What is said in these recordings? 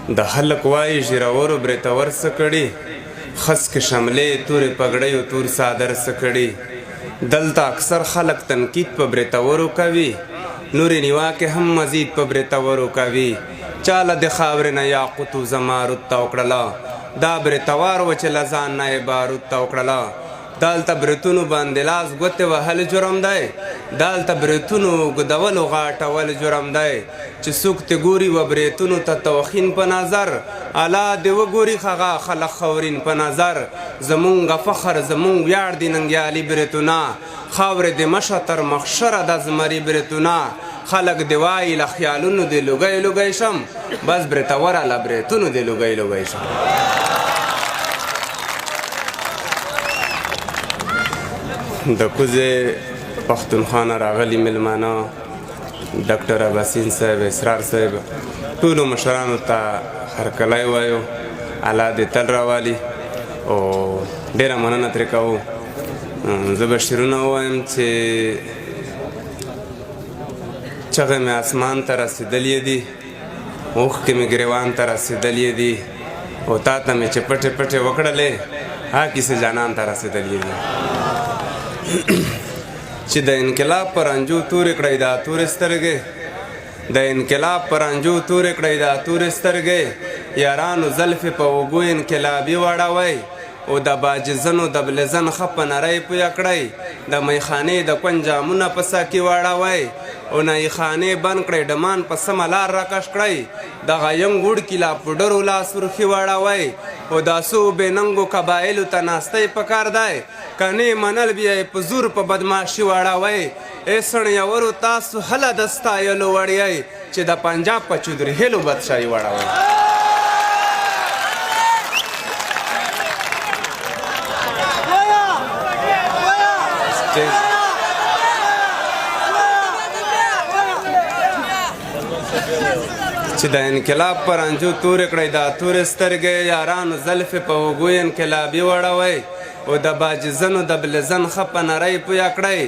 د خلک وایي ږیرورو برېتور څه کړي، خسکې شملې، تورې پګړۍ او تور څادر څه کړي. دلته اکثر خلک تنقید په برېتورو کوي، نورې نیواکې هم مزید په برېتورو کوي. چا له د خاورې نه یاقوت و زمارود تاو کړله، دا برېتوار و چې له ځان نه یې بارود تاو کړله. دالته برېتونو باندې لاس ګوتې وهل جرم دی، دالته برېتونو اوږدول او غاټول جرم دی. چې څوک ته ګوري و برېتونو ته توخین په نظر، الا دې وګوري هغه خلک خورین په نظر. زمونږ فخر زمونږ ویاړ دي ننګیالي برېتونه، خاورې دې مشه تر مخشره د زمري برېتونه. خلک دې وایي له خیالونو دې لوګی لوګی شم، بس برېتوره له برېتونو دې لوګی لوګی شم. د کوزې پښتونخوا نه راغلي مېلمانه ډاکټر اباسین صاحب، اسرار صاحب، ټولو مشرانو ته هرکلی وایو. الله دې تل راوالي او ډېره مننه ترې کوو. زه به شعرونه ووایم چې چغې مې اسمان ته رسېدلې دي، اوښکې مې ګریوان ته رسېدلې دي، او تا ته مې چې پټې پټې وکړلې ها کیسې جانان ته رسېدلې دي. چې د انقلاب پر انجو تورې کړی دا تورې سترګې، د انقلاب پر انجو تورې کړی دا تورې سترګې، یارانو زلفې په اوږو انقلابي واړوئ، او د باجزنو د بلزن ښه په نری پویه کړئ، د میخانې د کون جامونه په ساکي واړوئ، او نایخانې بند کړئ، ډمان په سمه لار راکش کړئ، دغه ینګ وړکي لا پوډرو لا سرخي واړوئ، او دا څو بې ننګو قبایلو ته ناستۍ پکار دی، کنې منل بیا یې په زور په بدماشي واړوئ. ای سڼیورو تاسو هله د ستایلو وړ یئ چې د پنجاب په چودري هیلو بدشاهي واړوئ. چې د انقلاب پر انجو تورې کړئ دا تورې سترګې، یارانو زلفې په اوږو انقلابي وړوئ، او د باجزنو د بلزن ښه په نری پویه کړئ،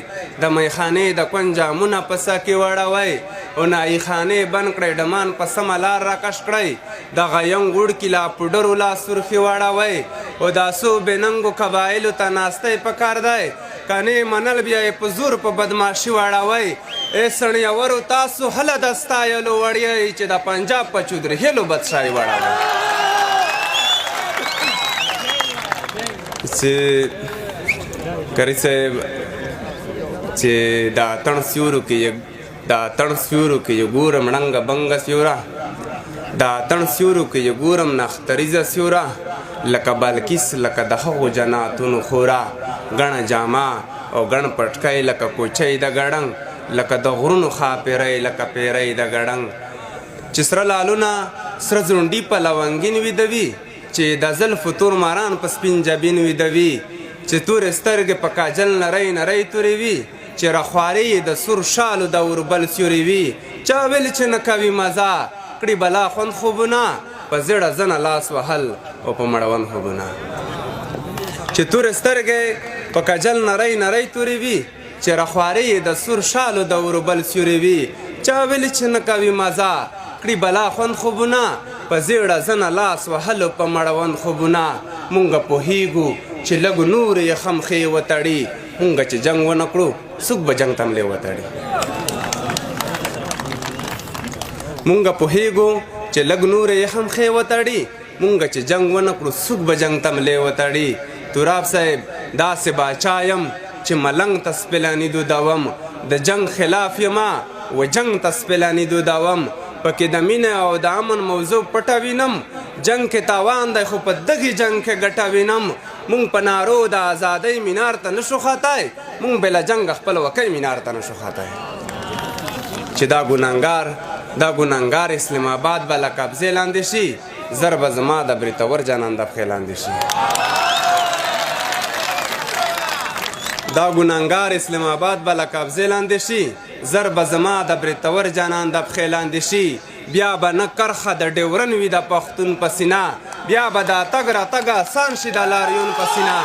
د میخانې د کون جامونه په ساکي وړوئ، او نایخانې بند کړئ، ډمان په سمه لار راکش کړئ، دغه ینګ وړکي لا پوډرو لا سرخي وړوئ، او دا څو بې ننګو قبایلو ته ناستۍ پکار دی، کنې منل بیا یې په زور په بدماشي واړوئ. ای سڼیورو تاسو هله د ستایلو وړ یئ چې د پنجاب په چودري هیلو بدشاهي واړوئ. چې قاري صاحب چې د اتڼ سیورو کې د اتڼ سیورو کې یې ګورم ړنګه بنګه سیوره، د اتڼ سیورو کې یې ګورم نختریزه سیوره، لکه بلکیس لکه د هغو جناتونو خورا، ګڼه جامه او ګڼ پټکی لکه کوچۍ د ګړنګ، لکه د غرونو ښاپېرۍ لکه پیرۍ د ګړنګ، چې سره لالونه سره ځونډي په لونګین ویدوي، چې د زلفو تور ماران په سپین جبین ویدوي، چې تورې سترګې په کاجل نرۍ نرۍ تورې وي، چې رخوارې یې د سور شالو د اوربل سیوري وي. چا ویل چې نه کوي مزه کړي بلا خوند خوبونه، په زړه زنه لاس وهل او په مړوند خوبونه. چې تورې سترګې په کجل نرۍ نرۍ تورې وي، چې رخوارې یې د سور شالو د اوربل سیوري وي. چا ویل چې نه کوي مزه کړي بلا خوند خوبونه، په زیړه زنه لاس وهلو په مړوند خوبونه. مونږ پوهیږو چې لږ نور یې خمخې وتړي، مونږ چې جنګ ونه کړو څوک به جنګ ته ملې وتړي. مونږ پوهیږو چې لږ نور یې هم ښې وتړي، مونږ چې جنګ ونه کړو څوک به جنګ ته ملې وتړي. تراب صاحب داسې باچا یم چې ملنګ ته سپلانی دودوم، د جنګ خلاف یم و جنګ ته سپلانی دودوم، پکې د مینې او د امن موضوع پټه وینم، جنګ کې تاوان دی خو په دغې جنګ کې ګټه وینم. مونږ په نارو د ازادۍ مینار ته نشو خطای، مونږ بې له جنګه خپل وکۍ مینار ته نشو خطای. چې دا ګناهګار دا ګناهګار اسلام آباد به له قبضې لاندې شي، زر به زما د بریتور جانان د پښې لاندې شي. دا ګناهګار اسلام آباد به له قبضې لاندې شي، زر به زما د بریتور جانان د پښې لاندې شي. بیا به نه کرښه د ډیورن وي د پښتون په سینه، بیا به دا تګ راتګ اسان شي د لاریون په سینه.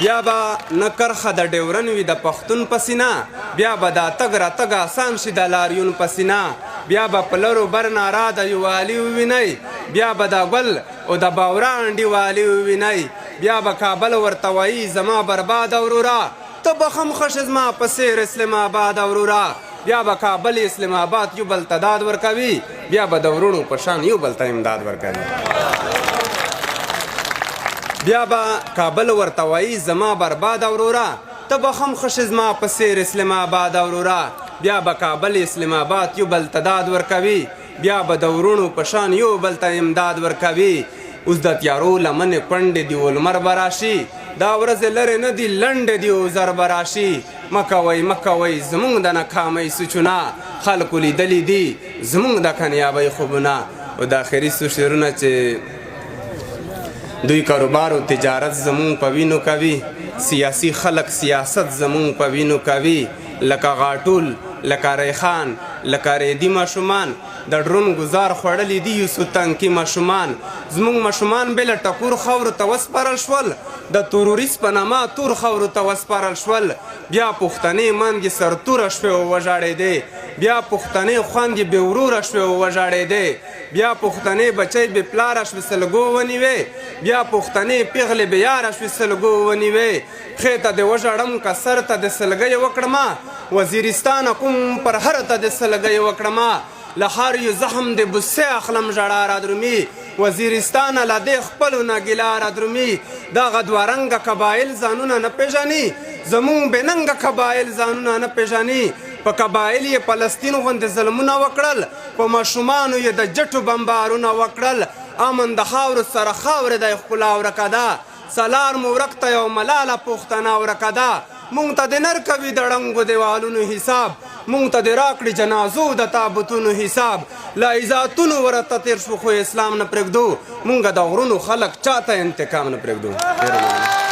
بیا به نه کرښه د ډیورن وي د پښتون په سینه، بیا به دا تګ راتګ اسان شي د لاریون په سینه. بیا به په لرو بر نارا د یووالي ووینئ، بیا به د ګل او د باورا انډیوالي ووینئ. بیا به کابل ورته وایي زما برباده وروره، ته به هم ښه شې زما په څېر اسلام آباده وروره. بیا به کابل اسلام آباد یو بل ته داد ورکوي، بیا به د وروڼو په شان یو بل ته امداد ورکوي. بیا به کابل ورته وایي زما برباده وروره، ته به هم ښه شې زما په څېر اسلام آباده وروره. بیا به کابل اسلام آباد یو بل ته داد ورکوي، بیا به د وروڼو په شان یو بل ته امداد ورکوي. اوس د تیارو لمنې کونډې دي او لمر به راشي، دا ورځې لرې نه دي لنډې دي او زر به راشي. مه کوئ مه کوئ زمونږ د ناکامۍ سوچونه، خلکو لیدلي دي زمونږ د کامیابۍ خوبونه. او د اخري څو شعرونه چې دوی کاروبار او تجارت زمونږ په وینو کوي، سیاسي خلک سیاست زمونږ په وینو کوي، لکه غاټول لکه ریخان لکه ریدي ماشومان، د ډرون ګزار خوړلي دي یو څو تنکي ماشومان. زمونږ ماشومان بې له ټکور خاورو ته وسپارل شول، د تروریست په نامه تور خاورو ته وسپارل شول. بیا پښتنې مندې سرتوره شوې او وژاړېدې، بیا پښتنې خوندې بې وروره شوې او وژاړېدې، بیا پښتنې بچۍ بې پلاره شوې سلګو ونیوې، بیا پښتنې پیغلې بې یاره شوې سلګو ونیوې. پښې ته دې وژاړم که سر ته دې سلګۍ وکړمه، وزیرستانه کوم پر هر ته دې سلګۍ وکړمه. له هر یو زخم دې بوسې اخلم ژړا رادرومي، وزیرستانه له دې خپلو نه ګیله رادرومي. دغه دوه رنګه قبایل ځانونه نه پېژني، زمونږ بې ننګه قبایل ځانونه نه پېژني. په قبایل یې فلسطین غوندې ظلمونه وکړل، په ماشومانو یې د جټو بمبارونه وکړل. امن د خاورو سره خاورې دی ښکلا ورکه ده، سلار مو ورک ته یو ملاله پښتنه ورکه ده. مونږ ته دې نر کوي د ړنګو دیوالونو حساب، مونږ ته دې راکړي جنازو د تابوتونو حساب. له عزتونو ورته تېر شو خو اسلام نه پرېږدو، مونږ د غرونو خلک چاته انتقام نه پرېږدو.